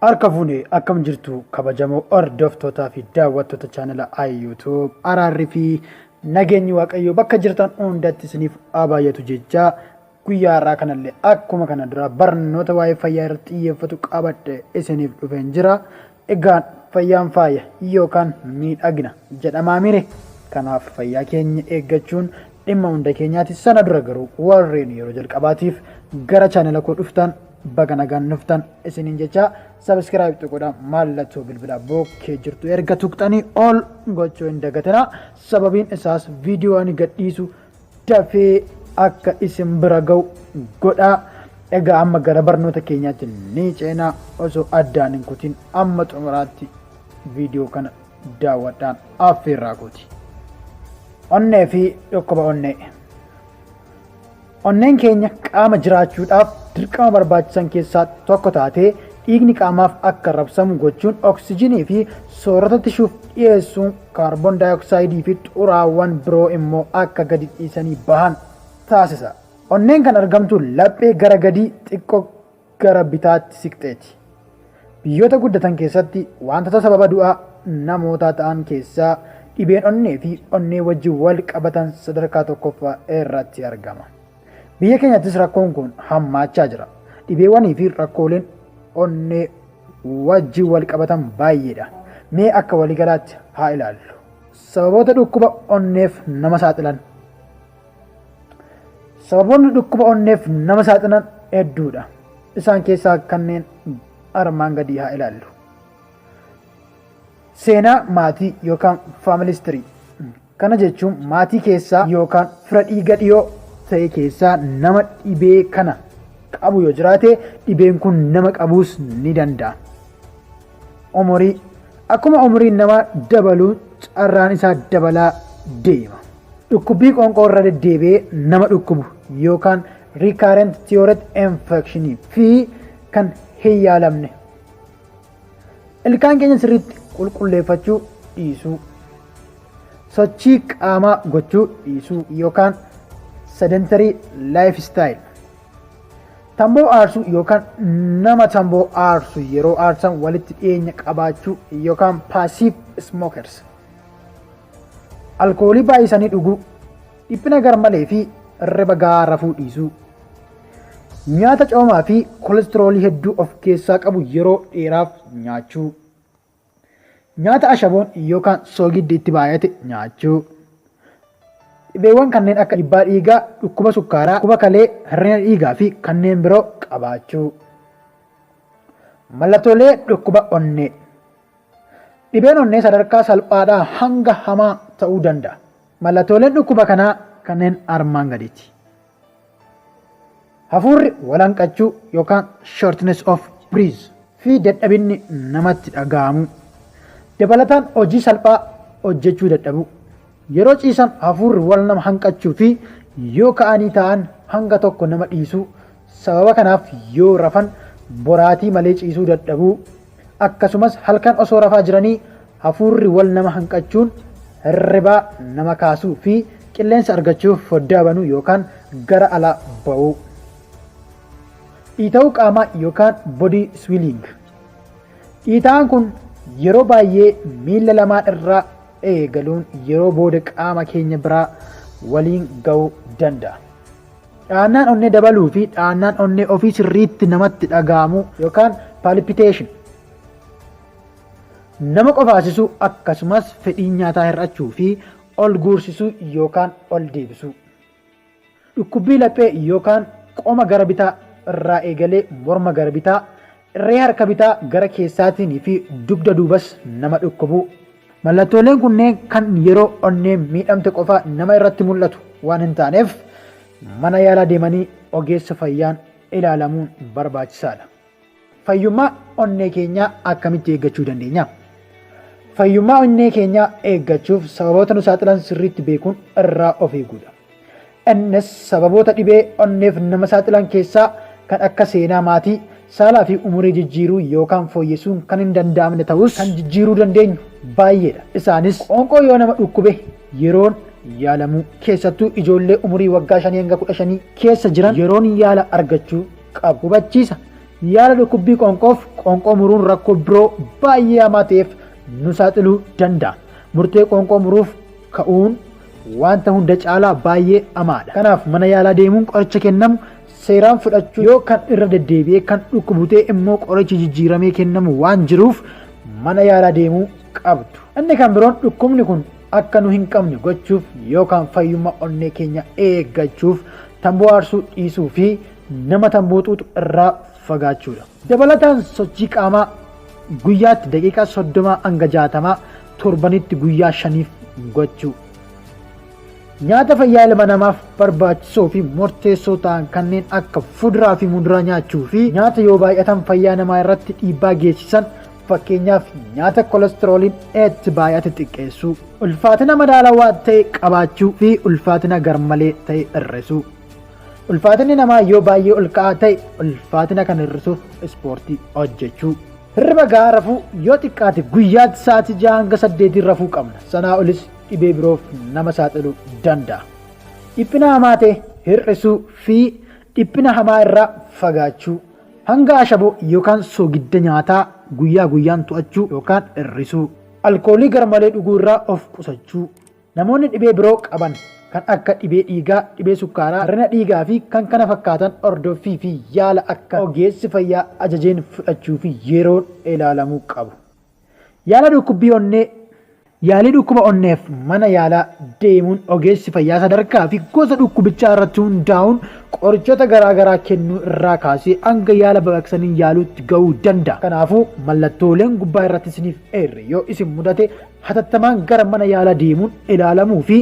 Harka fuune, akkam jirtu kabajamoo hordoftootaa fi daawwattoota chaanala YouTube? Araarri fi nageenyi Waaqayyoo bakka jirtan hundatti isiniif haa baay'atu jechaa, guyyaa har'aa kanallee akkuma kana dura barnoota waa'ee fayyaa irratti xiyyeeffatu qabadhe isiniif dhufeen jira. Egaan fayyaan faaya yookaan miidhagina jedhamaa mire? Kanaaf fayyaa keenya eeggachuun dhimma hunda keenyaati. Sana dura garuu warreen yeroo jalqabaatiif gara chaanala koo dhuftan, baga nagaan dhuftan isiniin jecha, subscribe tuquudhaan mallattoo bilbilaa bokkee jirtu erga tuqxanii ol gochuu hin dagatinaa. Sababiin isaas viidiyoo ani gadhiisu dafee akka isin bira ga'u godhaa. Egaa amma gara barnoota keenyaatti ni ceenaa. Osoo addaan hin kutin amma xumuraatti viidiyoo kana daawwadhaan affeerraa kooti. Onnee fi dhukkuba onnee. Onneen keenya qaama jiraachuudhaaf dirqama barbaachisan keessaa tokko taatee, dhiigni qaamaaf akka rabsamu gochuun, oksijinii fi soorata tishuuf dhiyeessuun, kaarboon daayoksaaydii fi xuraawwan biroo immoo akka gadi dhiisanii bahan taasisa. Onneen kan argamtu laphee gara gadii xiqqoo gara bitaatti siqxeeti. Biyyoota guddatan keessatti wantoota sababa du'a namootaa ta'an keessaa dhibeen onnee fi onnee wajjin wal qabatan sadarkaa tokkoffaa irratti argama. Biyya keenyattis rakkoon kun hammaachaa jira. Dhibeewwanii fi rakkooleen onnee wajjin wal qabatan baay'eedha. Mee akka waliigalaatti haa ilaallu. Sababoota dhukkuba onneef nama saaxilan. Sababoonni dhukkuba onneef nama saaxilan hedduudha. Isaan keessaa kanneen armaan gadii haa ilaallu. Seenaa maatii yookaan family history. Kana jechuun maatii keessaa yookaan fira dhiiga dhiyoo ta'e keessaa nama dhibee kana qabu yoo jiraate, dhibeen kun nama qabuus ni danda'a. Umurii. Akkuma umuriin namaa dabaluun carraan isaa dabalaa deema. Dhukkubbii qoonqoo irra deddeebi'ee nama dhukkubu yookaan recurrent throat infection fi kan hin yaalamne. Ilkaan keenya sirriitti qulqulleeffachuu dhiisuu. Sochii qaamaa gochuu dhiisuu yookaan sedentary lifestyle. Tamboo aarsuu yookaan nama tamboo aarsu yeroo aarsan walitti dhiyeenya qabaachuu yookaan passive smokers. Alkoolii baay'isanii dhuguu, dhiphina garmalee fi hirriba gahaa rafuu dhiisuu. Nyaata coomaa fi kolestiroolii hedduu of keessaa qabu yeroo dheeraaf nyaachuu. Nyaata ashaboon yookaan soogiddi itti baay'ate nyaachuu. Dhibeewwan kanneen akka dhiibbaa dhiigaa, dhukkuba sukkaaraa, dhukkuba kalee, hir'ina dhiigaa fi kanneen biroo qabaachuu. Mallattoolee dhukkuba onnee. Dhibeen onnee sadarkaa salphaadhaa hanga hamaa ta'uu danda'a. Mallattooleen dhukkuba kanaa kanneen armaan gadiiti. Hafuurri walanqachuu yookaan shortness of breath fi dadhabinni namatti dhaga'amu. Dabalataan hojii salphaa hojjechuu dadhabuu. Yeroo ciisan hafuurri wal nama hanqachuu fi yoo ka'anii ta'an hanga tokko nama dhiisuu. Sababa kanaaf yoo rafan boraatii malee ciisuu dadhabuu. Akkasumas halkan osoo rafaa jiranii hafuurri wal nama hanqachuun hirribaa nama kaasuu fi qilleensa argachuuf foddaa banuu yookaan gara alaa ba'uu. Dhiita'uu qaamaa yookaan body swelling. Dhiita'aan kun yeroo baay'ee miilla lamaan irraa eegaluun yeroo booda qaama keenya biraa waliin ga'uu danda'a. Dhahannaan onnee dabaluu fi dhahannaan onnee ofii sirriitti namatti dhaga'amu yookaan palpitation. Nama qofaasisuu, akkasumas fedhiin nyaataa hir'achuu fi ol guursisuu yookaan ol deebisuu. Dhukkubbii laphee yookaan qoma gara bitaa irraa eegalee morma gara bitaa, irree harka bitaa gara keessaatiin fi dugda duubas nama dhukkubuu. Mallattooleen kunneen kan yeroo onneen miidhamte qofa nama irratti mul'atu waan hin taaneef, mana yaalaa deemanii ogeessa fayyaan ilaalamuun barbaachisaadha. Fayyummaa onnee keenyaa akkamitti eeggachuu dandeenya? Fayyummaa onnee keenyaa eeggachuuf sababoota nu saaxilan sirriitti beekuun irraa of eeguudha. Innis sababoota dhibee onneef nama saaxilan keessaa kan akka seenaa maatii, saalaa fi umurii jijjiiruu yookaan fooyyessuun kan hin danda'amne ta'us, kan jijjiiruu dandeenyu baay'eedha. Isaanis qoonqoo yoo nama dhukkube yeroon yaalamuu, keessattuu ijoollee umurii waggaa 5 hanga 15 keessa jiran yeroon yaala argachuu qabu. Hubachiisa. Yaala dhukkubbii qoonqoof qoonqoo muruun rakkoo biroo baay'ee hamaa ta'eef nu saaxiluu danda'a. Murtee qoonqoo muruuf ka'uun wanta hunda caalaa baay'ee hamaadha. Kanaaf mana yaalaa deemuun qoricha kennamu seeraan fudhachuu yoo kan irra deddeebi'ee kan dhukkubu ta'e immoo qorichi jijjiiramee kennamu waan jiruuf mana yaalaa deemuu qabdu. Inni kan biroon dhukkubni kun akka nu hin qabne gochuuf yookaan fayyummaa onnee keenya eeggachuuf tamboo aarsuu dhiisuu fi nama tamboo xuuxu irraa fagaachuudha. Dabalataan sochii qaamaa guyyaatti daqiiqaa 30 hanga 60 torbanitti guyyaa 5f gochuu. Nyaata fayyaa ilma namaaf barbaachisoo fi murteessoo ta'an kanneen akka fuduraa fi muduraa nyaachuu fi nyaata yoo baay'atan fayyaa namaa irratti dhiibbaa geessisan fakkeenyaaf nyaata kolestirooliin itti baay'ate xiqqeessuu, ulfaatina madaalawaa ta'e qabaachuu fi ulfaatina garmalee ta'e hir'isuu. Ulfaatinni namaa yoo baay'ee ol ka'aa ta'e ulfaatina kana hir'isuuf ispoortii hojjechuu. Hirriba gahaa rafuu yoo xiqqaate guyyaatti sa'aatii 6 hanga 8 rafuu qabna. Sanaa olis dhibee biroof nama saaxiluu danda'a. Dhiphina hamaa ta'e hir'isuu fi dhiphina hamaa irraa fagaachuu. Hanga ashaboo yookaan soogidda nyaataa guyyaa guyyaan to'achuu yookaan hir'isuu. Alkoolii garmalee dhuguu irraa of qusachuu. Namoonni dhibee biroo qaban kan akka dhibee dhiigaa, dhibee sukkaaraa, hir'ina dhiigaa fi kan kana fakkaatan hordoffii fi yaala akka ogeessi fayyaa ajajeen fudhachuu fi yeroon ilaalamuu qabu. Yaala dhukkubbii onnee Yaalii dhukkuba onneef mana yaalaa deemuun ogeessi fayyaa sadarkaa fi gosa dhukkubichaa irratti hundaa'uun qorichoota garaa garaa kennuu irraa kaasee hanga yaala baqaqsanii yaaluutti ga'uu danda'a. Kanaafuu mallattooleen gubbaa irratti isiniif eerre yoo isin mudate hatattamaan gara mana yaalaa deemuun ilaalamuu fi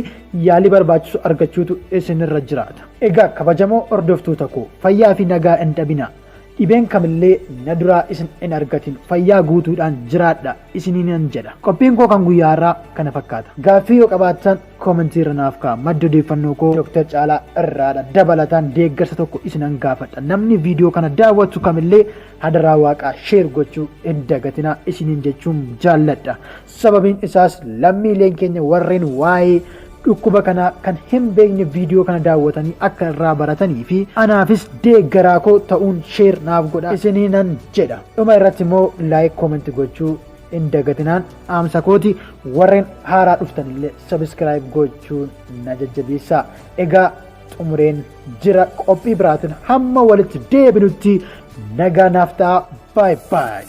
yaalii barbaachisu argachuutu isinirra jiraata. Egaa kabajamoo hordoftoota koo fayyaa fi nagaa hin dhabinaa. Dhibeen kamillee na duraa isin hin argatin fayyaa guutuudhaan jiraadha isiniinan jedha. Qophiin koo kan guyyaa har'aa kana fakkaata. Gaaffii yoo qabaattan koomentii irra naaf ka'a. Maddi odeeffannoo koo Dr. Caalaa irraadha. Dabalataan deeggarsa tokko isinan gaafadha. Namni viidiyoo kana daawwatu kamillee hadaraa waaqaa sheer gochuu hin dagatinaa isiniin jechuun jaalladha. Sababiin isaas lammiileen keenya warreen waa'ee dhukkuba kanaa kan hin beekne viidiyoo kana daawwatanii akka irraa baratanii fi anaafis deeggaraa koo ta'uun sheer naaf godha isiniinan jedha. Dhuma irratti immoo laayik koomenti gochuu hin dagatinaan dhaamsa kooti warreen haaraa dhuftanillee sabiskiraayib gochuun na jajjabeessaa. Egaa xumureen jira qophii biraatiin hamma walitti deebinutti nagaa naaf ta'a. Baay baay.